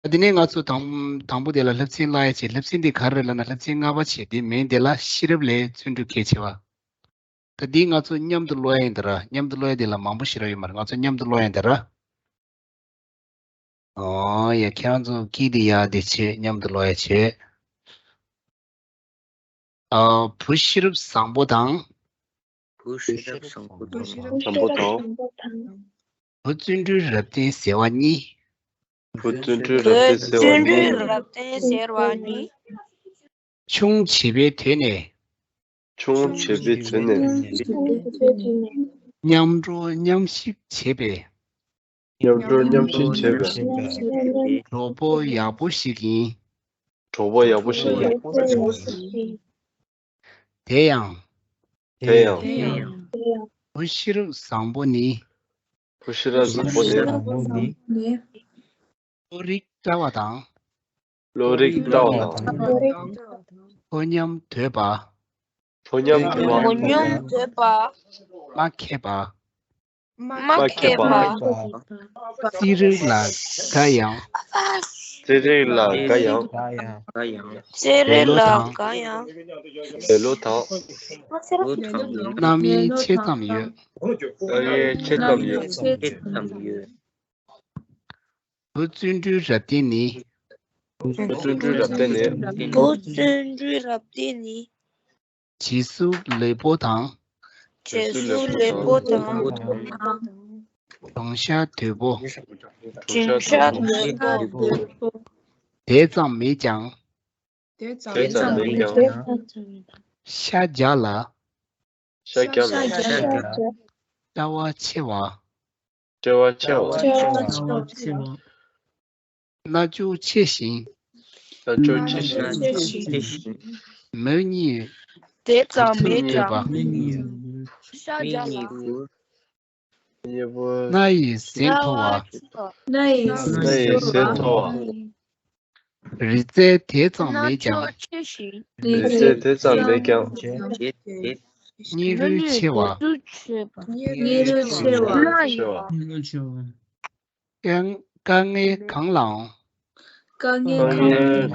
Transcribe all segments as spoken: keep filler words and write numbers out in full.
ད་དེ་ནས་ང་ཚོ་དང་དང་པོ་དེ་ལ་སློབ་ཚན་བཀླག་ཡ་བྱེད། སློབ་ཚན་དེ་ག་རེ་རེད་ལབ་ན། སློབ་ཚན་ལྔ་པ་བྱེད། དེ་མིང་དེ་ལ་ཤེས་རབ་ལས་བརྩོན་འགྲུས་གལ་ཆེ་བ། ད་འདི་ང་ཚོ་མཉམ་དུ་ཀློག་ཡ་ཡིན་ད་ར། མཉམ་དུ་ཀློག་ཡ་དེ་ལ་མང་པོ་ཞེ་དྲག་ཡོད་མ་རེད། ང་ཚོ་མཉམ་དུ་ཀློག་ཡ་ཡིན་ད་ར། ཨོ་ཡ། ཁྱེད་རང་ཚོ་སྐད་དེ་ཡར་དེ་བྱེད། མཉམ་དུ་ཀློག་ཡ་བྱེད། ཨ། བུ་ཤེས་རབ་བཟང་པོ་དང་། བུ་ཤེས་རབ་བཟང་པོ་དང་། བུ་བརྩོན་འགྲུས་རབ་བརྟན་ཟེར་བ་གཉིས། བུ་བརྩོན་འགྲུས་རབ་བུ་བརྩོན་འགྲུས་རབ་བརྟན་ཟེར་བ་གཉིས། ཆུང་བྱིས་པའི་དུས་ནས། ཆུང་བྱིས་པའི་དུས་ནས། མཉམ་འགྲོ་མཉམ་གཤིབ་བྱེད་པའི། མཉམ་འགྲོ་མཉམ་གཤིབ་བྱེད་པའི། གྲོགས་པོ་ཡག་པོ་ཞིག་ཡིན། གྲོགས་པོ་ཡག་པོ་ཞིག་ཡིན། དེ་ཡང་། དེ་ཡང་། བུ་ཤེས་རབ་བཟང་པོ་ནི། བུ་ཤེས་རབ་བཟང་པོ་ནི། བློ་རིག་བཀྲ་བ་དང་། བློ་རིག་བཀྲ་བ་དང་། ཕོ་ཉམས་དོད་པ། ཕོ་ཉམས་དོད་པ། ཕོ་ཉམས་དོད་པ། མ་མཁས་པ། མ་མཁས་པ། རྩིས་རིག་ལ་དགའ་ཡང་། རྩིས་རིག་ལ་དགའ་ཡང་། རྩིས་རིག་ལ་དགའ་ཡང་། ལེ་ལོ་དང་། རྣམ་གཡེང་ཆེ་ཙམ་ཡོད། རྣམ་གཡེང་ཆེ་ཙམ་ཡོད། བུ་བརྩོན་འགྲུས་རབ་བརྟན་ནི། བུ་བརྩོན་འགྲུས་རབ་བརྟན་ནི། བུ་བརྩོན་འགྲུས་རབ་བརྟན་ནི། བྱད་གཟུགས་ལེགས་པོ་དང་། བྱད་གཟུགས་ལེགས་པོ་དང་། གྲུང་ཤ་དོད་པོ། གྲུང་ཤ་དོད་པོ། དེ་ཙམ་མེད་ཀྱང་། དེ་ཙམ་མེད་ཀྱང་། ཤ་རྒྱགས་ལ། ཤ་རྒྱགས་ལ། བཀྲ་བ་ཆེ་བ། བཀྲ་བ་ཆེ་བ། རྣ་ཅོག་ཆེ་ཞིང་། རྣ་ཅོག་ཆེ་ཞིང་། མིག་གཉིས་དེ་ཙམ་མེད་ཀྱང་། ཤ་རྒྱགས་ལ། སྣ་ཡི་ཟེར་མཐོ་བ། སྣ་ཡི་ཟེར་མཐོ་བ། རི་རྩེ་དེ་ཙམ་མེད་ཀྱང་། རི་རྩེ་དེ་ཙམ་མེད་ཀྱང་། སྙིང་རུས་ཆེ་བ། སྙིང་རུས་ཆེ་བ། དཀའ་ངལ་གང་ལའང་། དཀའ་ངལ་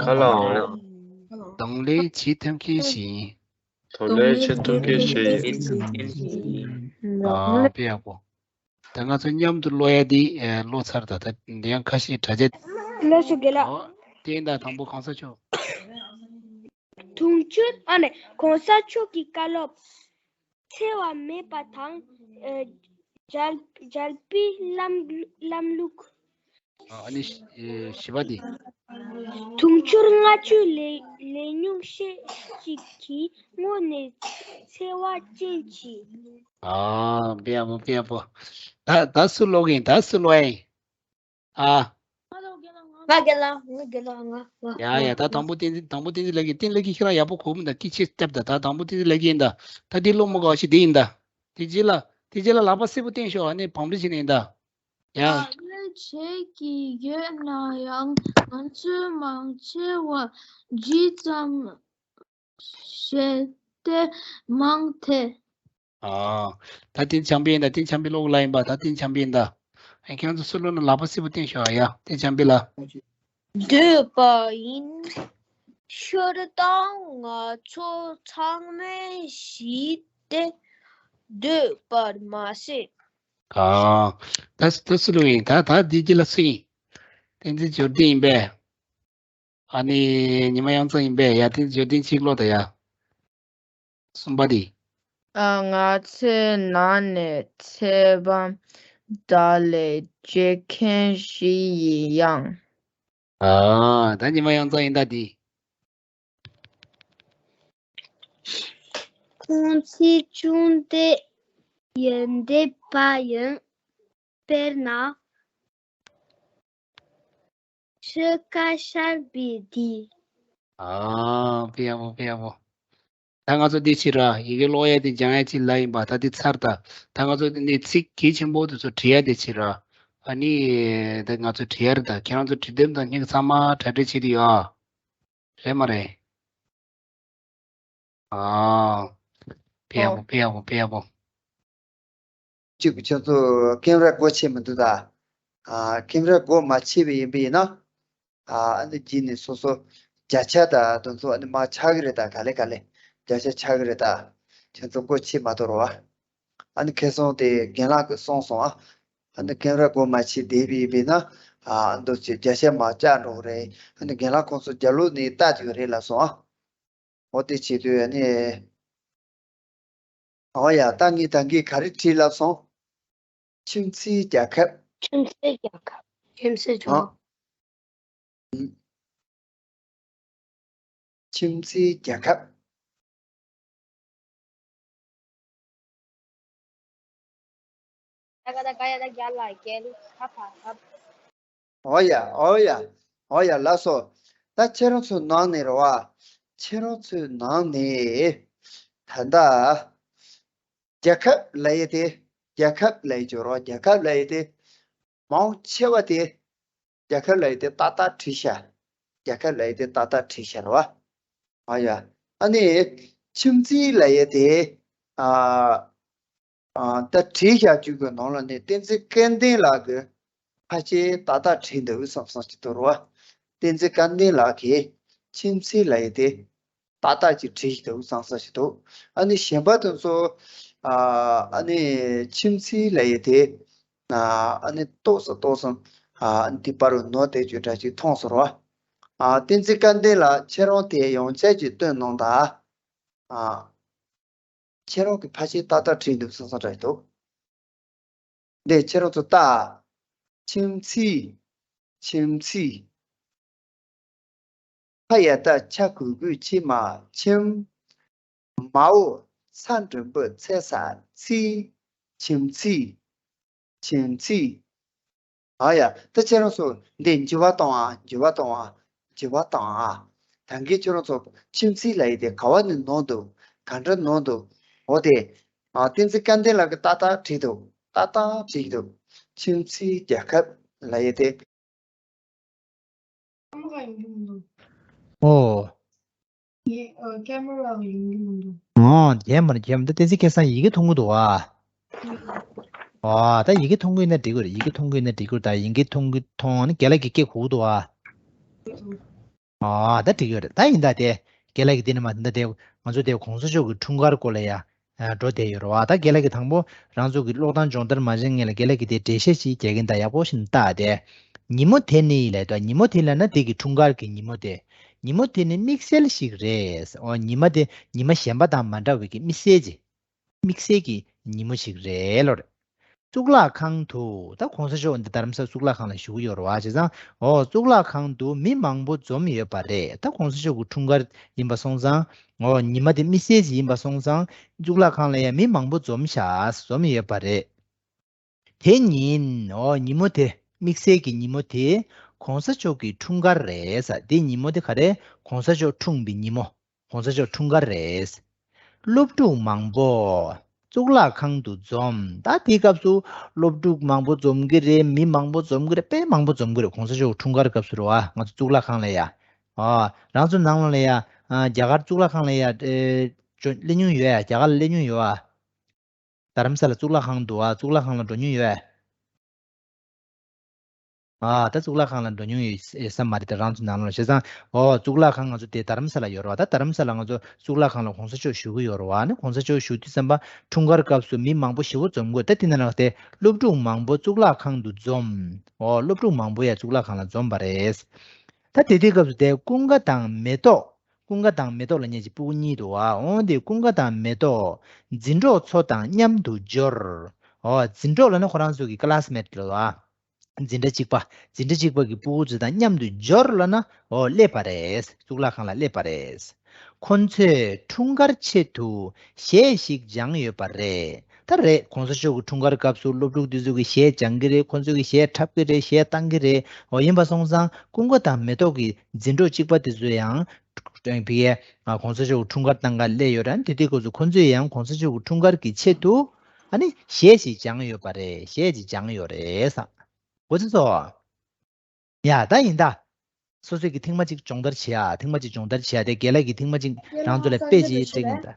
གང་ལའང་། གདོང་ལེན་བྱེད་ཐུབ་མཁན་ཞིག་ཡིན། གདོང་ལེན་བྱེད་ཐུབ་མཁན་ཞིག་ཡིན། ཨ། དཔེ་ཡག་པོ། ད་ང་ཚོ་མཉམ་དུ་ཀློག་ཡ་འདི་ཀློག་ཚར། ད་ད་འདི་ཡང་ཁ་ཤས་དྲ་རྒྱ། ལགས་སོ་རྒན་ལགས། ཨོ། དེ་ཡིན་ད། དང་པོ་གོང་ས་མཆོག་དུང་ཕྱུར། ཨ་ནི་གོང་ས་མཆོག་གི་བཀའ་སློབ། འཚེ་བ་མེད་པ་དང་། ཨ། འཇལ་འཇལ་བའི་ལམ་ལམ་ལུགས། ཨ་ནི་བཞི་པ་དེ། དུང་ཕྱུར་ལྔ་བཅུ་ལས་ལས་ཉུང་ཤས་ཤིག་གིས་དངོས་གནས་འཚེ་བ་ཅན་གྱི། ཨ། དཔེ་ཡག་པོ། དཔེ་ཡག་པོ། ད་ད་སུ་ཀློག་གིན། ད་སུ་ཀློག་ཡིན། ཨ། ང་རྒན་ལགས། ང་རྒན་ལགས། ང་ང་ཡ་ཡ། ད་དང་པོ་བསྟན་འཛིན། དང་པོ་བསྟན་འཛིན་ལགས་ཀྱིས། བསྟན་ལགས་ཀྱིས་ཁྱེད་རང་ཡག་པོ་གོ་མི་འདུག་སྐད་ཆ་བཏབ་ད། ད་དང་པོ་བསྟན་འཛིན་ལགས་ཀྱིས་ཡིན་ད། ད་འདི་ཀློག་མི་དགོས་ཤིག་འདི་ཡིན་ད། དེ་རྗེས་ལ། དེ་རྗེས་ལ་ལག་པ་སེར་པོ་བསྟན་ཤོག་ཨ་ནི་བང་བསྒྲིགས་བྱས་ནས་ཡིན་ད། ཡ། ལག་ལེན་བྱེད་ཀྱི་ཡོད་ན་ཡང་ང་ཚོས་མང་ཆེ་བ་ཇི་ཙམ་བཤད་དེ་མང་དེ། ཨ། ད་བསྟན་འཛིན་བྱམས་པས་ཡིན་ད། བསྟན་འཛིན་བྱམས་པས་ཀློག་ལ་ཡིན་པ། ད་བསྟན་འཛིན་བྱམས་པས་ཡིན་ད། ཨ། ཁྱེད་རང་ཚོ་སུ་ཀློག་ན་ལག་པ་སེར་པོ་བསྟན་ཤོག་ཨ་ཡ། བསྟན་འཛིན་བྱམས་པས་ལ། འདོད་པ་ཡིན། ཤོར་དང་ང་ཚོ་ཚང་མས་ཤེས་ཏེ་འདོད་པར་མ་ཟད། ཨ། ད་ད་སུ་ཀློག་ཡིན་ད། ད་འདི་རྗེས་ལ་སུ་ཡིན། བསྟན་འཛིན་འབྱོར་ལྡན་ཡིན་པས། ཨ་ནི་ཉི་མ་དབྱངས་མཚོ་ཡིན་པས། ཡ། བསྟན་འཛིན་འབྱོར་ལྡན་གཅིག་ཀློག་ད་ཡ། གསུམ་པ་དེ། ཨ། ང་ཚོའི་ནང་ནས་ཚེ་དཔག་མེད་ལས་བརྗེད་མཁན་ཞིག་ཡིན་ཡང་། ཨ། ད་ཉི་མ་དབྱངས་མཚོ་ཡིན་ད་དེ། ཁོང་ཚེ་ཆུང་དུས་ཡོན་ཏན་པ་ཡིན། དཔེར་ན། ཆུ་ཁ་ཤར་བའི་དུས། ཨ། དཔེ་ཡག་པོ། དཔེ་ཡག་པོ། ད་ང་ཚོ་འདི་ཕྱིར་ར་ཡི་གེ་ཀློག་ཡས་དེ་སྦྱང་ཡས་ཅིག་ལ་ཡིན་པ། ད་འདི་ཚར་ད། ད་ང་ཚོ་འདི་ནས་ཚིག་གལ་ཆེན་པོ་དེ་ཚོ་བྲི་ཡས་དེ་ཕྱིར་ར། ཨ་ནི་ད་ང་ཚོ་བྲི་ཡས་རེད་ད། ཁྱེད་རང་ཚོ་བྲི་འདོད་དང་སྙིང་ཚང་མ་གྲ་སྒྲིག་བྱེད་དུ་ཡོད་ཨ། རེད་མ་རེད། ཨ། དཔེ་ཡག་པོ། དཔེ་ཡག་པོ། དཔེ་ཡག་པོ། གཅིག་ཁྱོད་ཚོ་ཀེམ་ར་སྒོ་ཕྱེ་མི་འདུག་ད། ཨ། ཀེམ་ར་སྒོ་མ་ཕྱེ་བའི་ཡིན་པ་ཡིན་ན། ཨ་ནི་བགྱིས་ནས་སོ་སོ་བརྒྱ་ཆ་དང་དེ་ཚོ་ཨ་ནི་མར་ཆག་གི་རེད། ད་ག་ལེ་ག་ལེ་བརྒྱ་ཆ་ཆག་གི་རེད། ད་ཁྱེད་ཚོ་མགོ་ཕྱེ་མ་གཏོང་རོགས་ཨ། ཨ་ནི་ཁ་སང་དེ་རྒན་ལགས་ཀྱིས་གསུངས་སོང་ཨ། ཨ་ནི་ཀེམ་ར་སྒོ་མ་ཕྱེ་བསྡད་པའི་བས་ན། ཨ་འདུག་ཅེས་བརྒྱ་ཆ་མར་བཅག་འགྲོ་གི་རེད། ཨ་ནི་རྒན་ལགས་ཁོང་ཚོ་རྒྱབ་ལོགས་ནས་ལྟ་དུས་རེད་ལབ་སོང་ཨ། འོ་དེ་བྱེད་དུས་ཨ་ནི། འོ་ཡ། ད་ངས་ད་གིན་ག་རེ་བྲིས་ལབ་སོང་། ཁྱིམ་མཚེས་རྒྱལ་ཁབ། ཁྱིམ་མཚེས་རྒྱལ་ཁབ། ཁྱིམ་མཚེས་ཨ། ལྗོངས། ཁྱིམ་མཚེས་རྒྱལ་ཁབ། ད་ག་ད་ག་ཡ་ད་རྒྱ་ལ་རྒྱལ་ཁ་ཕ་ཁ། འོ་ཡ། འོ་ཡ། འོ་ཡ། ལགས་སོ། ད་ཁྱེད་རང་ཚོའི་ནང་ནས་རེད་བ། ཁྱེད་རང་ཚོའི་ནང་ནས། ད་ལྟ། རྒྱལ་ཁབ་ལབ་ཡས་དེ། རྒྱལ་ཁབ་ལབ་ཡས་ཅིག་ཡོད་རེད་བ། རྒྱལ་ཁབ་ལབ་ཡས་དེ། མང་ཆེ་བ་དེ། རྒྱལ་ཁབ་ལབ་ཡས་དེ་ཏག་ཏག་བྲིས་ཤག་རྒྱལ་ཁབ་ལབ་ཡས་དེ་ཏག་ཏག་བྲིས་ཤག་རེད་བ། ཨ་ཡ། ཨ་ནི། ཁྱིམ་མཚེས་ལབ་ཡས་དེ། ཨ། ཨ། ད་བྲིས་བཞག་རྒྱུ་གི་ནང་ལ་ནི་བསྟན་འཛིན་སྐལ་ལྡན་ལགས་ཀྱིས་ཕལ་ཆེར་ཏག་ཏག་བྲིས་འདུག་བསམ་བསམ་ཞིག་འདུག་རེད་བ། བསྟན་འཛིན་སྐལ་ལྡན་ལགས་ཀྱིས་ཁྱིམ་མཚེས་ལབ་ཡས་དེ་ཏག་ཏག་ཅིག་བྲིས་འདུག་བསམ་བསམ་ཞིག་འདུག་ཨ་ནི་གཞན་པ་དེ་ཚོ། ཨ། ཨ་ནི་ཁྱིམ་མཚེས་ལབ་ཡས་དེ། ཨ་ནི་ཏོག་ཙམ་ཏོག་ཙམ། ཨ་ནི་དེ་པར་ནོར་བསྡད་རྒྱུ་འདྲ་ཅིག་མཐོང་སོང་རེད་བ། ཨ། བསྟན་འཛིན་སྐལ་ལྡན་ལགས་ཁྱེད་རང་དེ་ཡོངས་ཁྱབ་ཀྱིས་སྟོན་གནང་དང་། ཨ། ཁྱེད་རང་གིས་ཕལ་ཆེར་ཏག་ཏག་བྲིས་འདུག་བསམ་བསམ་འདྲ་ཞིག་འདུག་འདི་ཁྱེད་རང་ཚོ་ལྟ། ཁྱིམ་མཚེས། ཁྱིམ་མཚེས། ཕ་ཡ་བཏགས་ཕྱ་གི་གུ་ཕྱི་མ་ཁྱིམ། མའོ་ཚ་འགྲེང་བུ་ཚེ་ས་མཚེས། ཁྱིམ་མཚེས། ཁྱིམ་མཚེས། ཨ་ཡ། ད་ཁྱེད་རང་ཚོ་འདི་འགྱུར་བ་གཏོང་ཨ། འགྱུར་བ་གཏོང་ཨ། འགྱུར་བ་གཏོང་ཨ། ད་གིན་ཁྱེད་རང་ཚོ་ཁྱིམ་མཚེས་ལབ་ཡས་དེ་ག་བ་ནས་ནོར་འདུག་ག་འདྲ་ནོར་འདུག་འོ་དེ། ཨ། བསྟན་འཛིན་སྐལ་ལྡན་ལགས་ཀྱིས་ཏག་ཏག་བྲིས་འདུག་ཏག་ཏག་བྲིས་འདུག་ཁྱིམ་མཚེས་རྒྱལ་ཁབ་ལབ་ཡས་དེ། ཨོ། ཡེ། ཨ། ཀེམ་ར་ལ་ཡོང་གི་མི་འདུག་ཨོ། རྒྱན་མ་རེད། རྒྱན་མ་རེད། ད་བསྟན་འཛིན་སྐལ་བཟང་ཡི་གེ་མཐོང་གི་འདུག་ཨ། ཨོ། ད་ཡི་གེ་མཐོང་གི་ཡོད་ན་འགྲིག་གི་རེད། ཡི་གེ་མཐོང་གི་ཡོད་ན་འགྲིག་གི་རེད། ད་ཡི་གེ་མཐོང་གི་མཐོང་ནི་རྒན་ལགས་ཀྱིས་སྐད་གོ་གི་འདུག་ཨ། ཨོ། ད་འགྲིག་གི་རེད། ད་ཡིན་ད་དེ། རྒན་ལགས་ཀྱིས་དེ་ནས་མ་ད་དེ་ང་ཚོ་དེ་གོང་ས་མཆོག་གི་འཁྲུངས་སྐར་སྐོར་ལ་ཡ། ཨ། འགྲོ་བསྡད་ཡོད་རེད་བ། ད་རྒན་ལགས་ཀྱིས་དང་པོ་རང་ཚོ་གི་ཀློག་སྟངས་སྦྱོང་བརྡར་མ་བྱེད་སྔོན་ལ་རྒན་ལགས་ཀྱིས་དེ་འགྲེལ་བཤད་ཅིག་རྒྱག་གིན། ད་ཡག་པོ་ཞིག་བལྟ་དེ། ཉིན་མོ་དེ་ནི་ལབ་དུས། ཉིན་མོ་དེ་ལབ་ན་དེ་གི་འཁྲུངས་སྐར་གྱི་ཉིན་མོ་དེ། ཉིན་མོ་དེ་ནི་དམིགས་བསལ་ཞིག་རེད། ཨོ། ཉི་མ་དེ་ཉི་མ་གཞན་པ་དང་མ་འདྲ་བའི་གི་དམིགས་བསལ་གྱི། དམིགས་བསལ་གྱི་ཉིན་མོ་ཞིག་རེད་ལོ། གཙུག་ལག་ཁང་དུ། ད་གོང་ས་མཆོག་འདི་རྡ་རམ་ས་གཙུག་ལག་ཁང་ལ་བཞུགས་ཡོད་རེད་བ། བྱས་ཙང་། ཨོ། གཙུག་ལག་ཁང་དུ་མི་མང་པོ་འཛོམས་ཡོད་པ་རེད། ད་གོང་ས་མཆོག་གི་འཁྲུངས་སྐར་ཡིན་པ་སོང་ཙང་། ཨོ། ཉི་མ་དེ་དམིགས་བསལ་ཞིག་ཡིན་པ་སོང་ཙང་། གཙུག་ལག་ཁང་ལ་ཡང་མི་མང་པོ་འཛོམས་ཤག་འཛོམས་ཡོད་པ་རེད། དེ་ཉིན། ཨོ། ཉིན་མོ་དེ། དམིགས་བསལ་གྱི་ཉིན་མོ་དེ། གོང་ས་མཆོག་གི་འཁྲུངས་སྐར་རེད་ས། དེ་ཉིན་མོ་དེ་ག་རེ། གོང་ས་མཆོག་འཁྲུངས་པའི་ཉིན་མོ། གོང་ས་མཆོག་འཁྲུངས་སྐར་རེད། སློབ་ཕྲུག་མང་པོ་གཙུག་ལག་ཁང་དུ་འཛོམས། ད་དེའི་སྐབས་སུ་སློབ་ཕྲུག་མང་པོ་འཛོམས་ཀྱི་རེད། མི་མང་པོ་འཛོམས་ཀྱི་རེད། དཔེ་མང་པོ་འཛོམས་ཀྱི་རེད། གོང་ས་མཆོག་འཁྲུངས་སྐར་སྐབས་སུ་རེད་བ། ང་ཚོ་གཙུག་ལག་ཁང་ལ་ཡ། ཨ། རང་ཚོ་ནང་ལོགས་ལ་ཡ། ཨ། རྒྱ་གར་གཙུག་ལག་ཁང་ལ་ཡ། ཨེ། ཅོ། སླེབས་མྱོང་ཡོད་ཡ། རྒྱ་གར་ལ་སླེབས་མྱོང་ཡོད་ཨ། རྡ་རམ་ས་ལ་གཙུག་ལག་ཁང་འདུག་ཨ། གཙུག་ལག་ཁང་ལ་འགྲོ་མྱོང་ཡོད་ཨ། ཨ། ད་གཙུག་ལག་ཁང་ལ་འགྲོ་མྱོང་ཡོད་ས་མ་རེད། ད་རང་ཚོ་ནང་ལོགས་བྱས་ཙང་། ཨོ། གཙུག་ལག་ཁང་ང་ཚོ་དེ་རྡ་རམ་ས་ལ་ཡོད་རེད་བ། ད་རྡ་རམ་ས་ལ་ང་ཚོ་གཙུག་ལག་ཁང་ལ་གོང་ས་མཆོག་བཞུགས་ཀྱི་ཡོད་རེད་བ། ཨ་ནི་གོང་ས་མཆོག་བཞུགས་དུས་ཙམ་པ་འཁྲུངས་སྐར་སྐབས་སུ་མི་མང་པོ་ཞེ་པོ་འཛོམས་དགོས། ད་དེ་ནང་ལ་དེ་སློབ་ཕྲུག་མང་པོ་གཙུག་ལག་ཁང་དུ་འཛོམས། ཨོ། སློབ་ཕྲུག་མང་པོ་ཡ་གཙུག་ལག་ཁང་ལ་འཛོམས་པ་རེད། ད་དེ་དུས་སྐབས་སུ་དེ་ཀུན་དགའ་དང་མེ་ཏོག་ཀུན་དགའ་དང་མེ་ཏོག་ལབ་མཁན་གྱི་སྤུ་གུ་གཉིས་འདུག་བ། འོ་དེ་ཀུན་དགའ་དང་མེ་ཏོག་འཛིན་གྲོགས་ཚོ་དང་མཉམ་དུ་འབྱོར། འོ། འཛིན་གྲོགས་ལབ་ན་ཁོ་རང་ཚོ་གི་ཀ་ལ་སི་མེ་ཊི་ལབ་བ། འཛིན་གྲྭ་གཅིག་པ། འཛིན་གྲྭ་གཅིག་པ་གི་སྤུ་གུ་ཚོ་དང་མཉམ་དུ་འབྱོར་ལབ་ན། འོ། སླེབས་པ་རེད། གཙུག་ལག་ཁང་ལ་སླེབས་པ་རེད། ཁོ་ཚོས་འཁྲུངས་སྐར་ཆེད་དུ་གཞས་ཤིག་སྦྱངས་ཡོད་པ་རེད། ད་རེད། གོང་ས་མཆོག་གི་འཁྲུངས་སྐར་སྐབས་སུ་སློབ་ཕྲུག་དེ་ཚོ་གིས་གཞས་སྦྱང་གི་རེད། ཁོ་ཚོ་གིས་གཞས་འཁྲབ་ཀྱི་རེད། གཞས་བཏང་གི་རེད། འོ། ཡིན་པ་སོང་ཙང་ཀུན་དགའ་དང་མེ་ཏོག་གི་འཛིན་གྲོགས་གཅིག་པ་དེ་ཚོ་ཡང་། ཕ་གིའི། ཨ། གོང་ས་མཆོག་གི་འཁྲུངས་སྐར་བཏང་ག་སླེབས་ཡོད་རེད། དེ་དུས་སྐབས་སུ་ཁོ་ཚོས་ཡང་གོང་ས་མཆོག་གི་འཁྲུངས་སྐར་གྱི་ཆེད་དུ། ཨ་ནི་གཞས་ཤིག་སྦྱངས་ཡོད་པ་རེད། གཞས་ཤིག་སྦྱངས་ཡོད་རེད་ས། འོ་ཙི་ཙོ། ཡ། ད་ཡིན་ད། སོ་སོས་ཀྱི་ཐེངས་མ་གཅིག་སྦྱོང་བརྡར་བྱེད་ཨ། ཐེངས་མ་གཅིག་སྦྱོང་བརྡར་བྱེད་ཨ། དེ་རྒན་ལགས་ཀྱིས་ཐེངས་མ་གཅིག་རང་ཚོ་ལ་དཔེ་ཅིག་སྟེར་གྱིན་ད།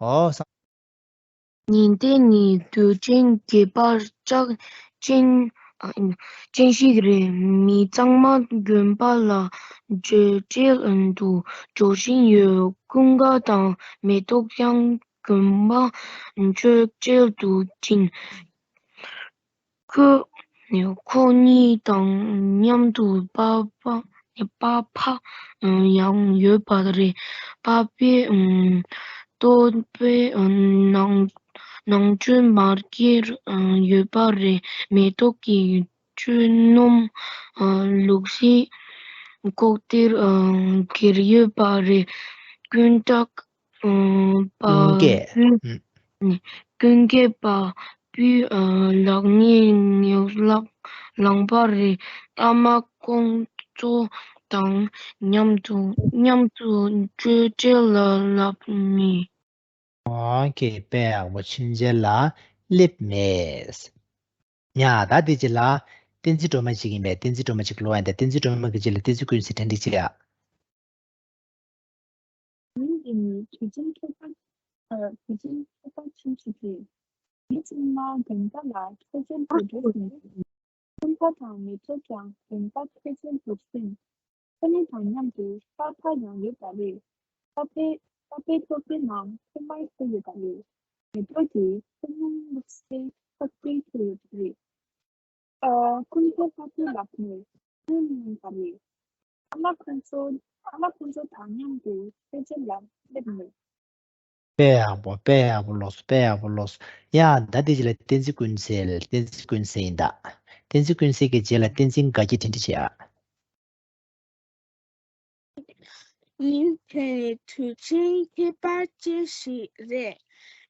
ཨོ་ས། ཉིན་དེ་ནི་དུས་ཆེན་གྱི་བར་ཆ་ཅན་ ཅན་ཞིག་རེད། མི་ཚང་མ་དགོན་པ་ལ་མཆོད་མཇལ་དུ་འགྲོ་བཞིན་ཡོད། ཀུན་དགའ་དང་མེ་ཏོག་ཀྱང་དགོན་པ་མཆོད་མཇལ་དུ་ཕྱིན། ཁོ་ཁོ་གཉིས་དང་མཉམ་དུ་པ་ཕ་པ་ཕ་ཡང་ཡོད་པ་རེད། པ་ཕའི་ལྟོ་ཕའི་ནང་ནང་ཆོས་མ་སྐྱེས་ཡོད་པ་རེད། མེ་ཏོག་གི་ཆོས་ནོམ་ལུག་སི་ལྐོག་ཏིར་ཁྱེར་ཡོད་པ་རེད། ཀུན་དགའ་པ་ཀུན་དགའ་ཕུ་ཀུན་དགའ་པ་ཕུའི་ལག་ནས་ངེས་ལག་ལངས་པ་རེད། ཨ་མ་ཁོང་ཚོ་དང་མཉམ་དུ་མཉམ་དུ་མཆོད་མཇལ་ལ་སླེབས་མེད། ཨོ་ཁེ། དཔེ་ཡག་པོ། མཆོད་མཇལ་ལ་སླེབས་མེད། ཡ། ད་དེ་རྗེས་ལ་བསྟན་འཛིན་སྒྲོལ་མ་ཅིག་ཡིན་པས། བསྟན་འཛིན་སྒྲོལ་མ་ཅིག་ལོ་ཡིན་ཏེ། བསྟན་འཛིན་སྒྲོལ་མ་གི་རྗེས་ལ་བསྟན་འཛིན་ཀུན་གསལ་དྲན་རིགས་ཅིག་ཡ། ཉིན་དེ་ནི་དུས་ཆེན་ཁྱད་པར། ཨ། དུས་ཆེན་ཁྱད་པར་ཅན་ཞིག་རེད། མི་ཚང་མ་དགོན་པ་ལ་མཆོད་མཇལ་དུ་འགྲོ་བཞིན་ཡོད། ཀུན་དགའ་དང་མེ་ཏོག་ཀྱང་དགོན་པ་མཆོད་མཇལ་དུ་ཕྱིན། ཁོ་གཉིས་དང་མཉམ་དུ་པ་ཕ་ཡང་ཡོད་པ་རེད། པ་ཕའི་པ་ཕའི་ལྟོ་ཕའི་ནང་ཐོག་མར་ཐོན་ཡོད་པ་རེད། མེ་ཏོག་གི་ཐུགས་སྣང་བླུགས་སའི་ལྐོག་ཏིར་ཐོན་ཡོད་པ་རེད། ཨ། ཀུན་དགའ་པ་ཕའི་ལག་ནས་ངེས་ལངས་པ་རེད། ཨ་མ་ཁོང་ཚོ་ཨ་མ་ཁོང་ཚོ་དང་མཉམ་དུ་མཆོད་མཇལ་ལ་སླེབས་མེད། དཔེ་ཡག་པོ། དཔེ་ཡག་པོ་ལོས། དཔེ་ཡག་པོ་ལོས། ཡ། ད་དེ་རྗེས་ལ་བསྟན་འཛིན་ཀུན་གསལ། བསྟན་འཛིན་ཀུན་གསལ་ཡིན་ད། བསྟན་འཛིན་ཀུན་གསལ་གྱི་རྗེས་ལ་བསྟན་འཛིན་དགའ་སྐྱིད་དྲན་རིགས་ཅིག་ཡ། ཉིན་དེ་ནི་དུས་ཆེན་ཁྱད་པར་ཅན་ཞིག་རེད།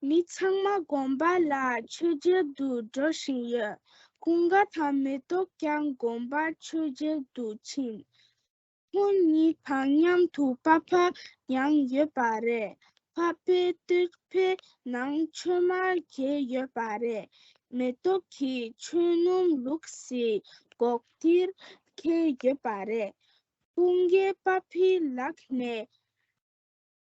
མི་ཚང་མ་དགོན་པ་ལ་མཆོད་མཇལ་དུ་འགྲོ་བཞིན་ཡོད། ཀུན་དགའ་དང་མེ་ཏོག་ཀྱང་དགོན་པར་མཆོད་མཇལ་དུ་ཕྱིན། ཁོང་གཉིས་དང་མཉམ་དུ་པ་ཕ་ཡང་ཡོད་པ་རེད། པ་ཕའི་ལྟོ་ཕའི་ནང་མཆོད་མར་གྱིས་ཡོད་པ་རེད། མེ་ཏོག་གི་ཆོས་སྣུམ་ལུག་སི་ལྐོག་ཏིར་ཁྱེར་ཡོད་པ་རེད། ཀུན་དགའི་པ་ཕའི་ལག་ནས་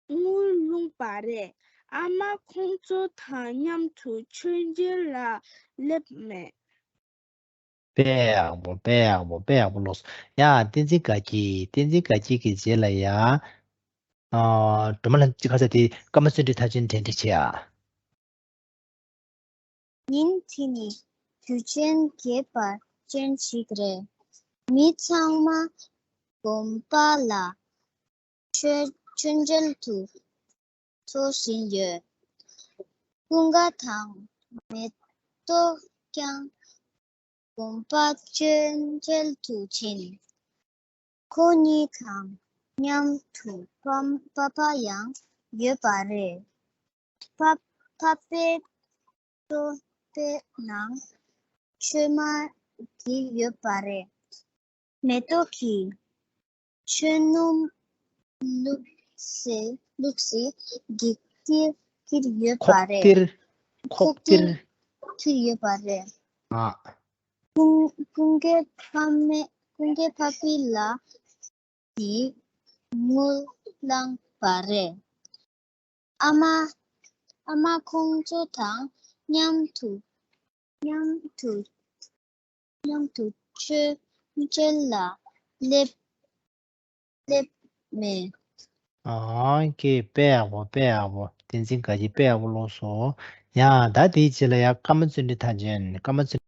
དངུལ་བླངས་པ་རེད། ཨ་མ་ཁོང་ཚོ་དང་མཉམ་དུ་མཆོད་མཇལ་ལ་སླེབས་མེད། དཔེ་ཡག་པོ། དཔེ་ཡག་པོ། དཔེ་ཡག་པོ་ལོས། ཡ། བསྟན་འཛིན་དགའ་སྐྱིད། བསྟན་འཛིན་དགའ་སྐྱིད་ཀྱི་རྗེས་ལ་ཡ། ཨ། སྒྲོལ་མ་ལགས་ཅིག་ཁ་ས་དེ་ཀརྨ་བརྩོན་འགྲུས་མཐར་ཕྱིན་དྲན་རིགས་ཅིག་ཡ། ཉིན་དེ་ནི་དུས་ཆེན་ཁྱད་པར་ཅན་ཞིག་རེད། མི་ཚང་མ་དགོན་པ་ལ་མཆོད་མཆོད་མཇལ་དུ་འགྲོ་བཞིན་ཡོད། ཀུན་དགའ་དང་མེ་ཏོག་ཀྱང་དགོན་པ་མཆོད་མཇལ་དུ་ཕྱིན། ཁོ་གཉིས་དང་མཉམ་དུ་པ་པ་ཕ་ཡང་ཡོད་པ་རེད། པ་པ་ཕའི་ལྟོ་ཕའི་ནང་མཆོད་མར་གྱིས་ཡོད་པ་རེད། མེ་ཏོག་གི་ཆོས་སྣུམ་ལུག་སི་ལུག་སི་ལྐོག་ཏིར་ཁྱེར་ཡོད་པ་ལྐོག་རེད། ཏིར། ལྐོག་ལྐོག་ཏིར་ཏིར་ཁྱེར་ཡོད་པ་རེད། ཨ། ཀུན་ཀུན་དགའི་ཕ་མེ་ཀུན་དགའི་ཕ་ཕའི་ལག་ནས་དངུལ་བླངས་པ་རེད། ཨ་མ་ཨ་མ་ཁོང་ཚོ་དང་མཉམ་དུ་མཉམ་དུ་མཉམ་དུ་མཆོད་མཇལ་ལ་སླེབས་སླེབས་མེད། ཨ་ཀེ། དཔེ་ཡག་པོ། དཔེ་ཡག་པོ། བསྟན་འཛིན་དགའ་སྐྱིད་དཔེ་ཡག་པོ་ལོས་སོ། ཡ། ད་དེའི་རྗེས་ལ་ཡ་ཀརྨ་བརྩོན་འགྲུས་མཐར་ཕྱིན། ཀརྨ་བརྩོན་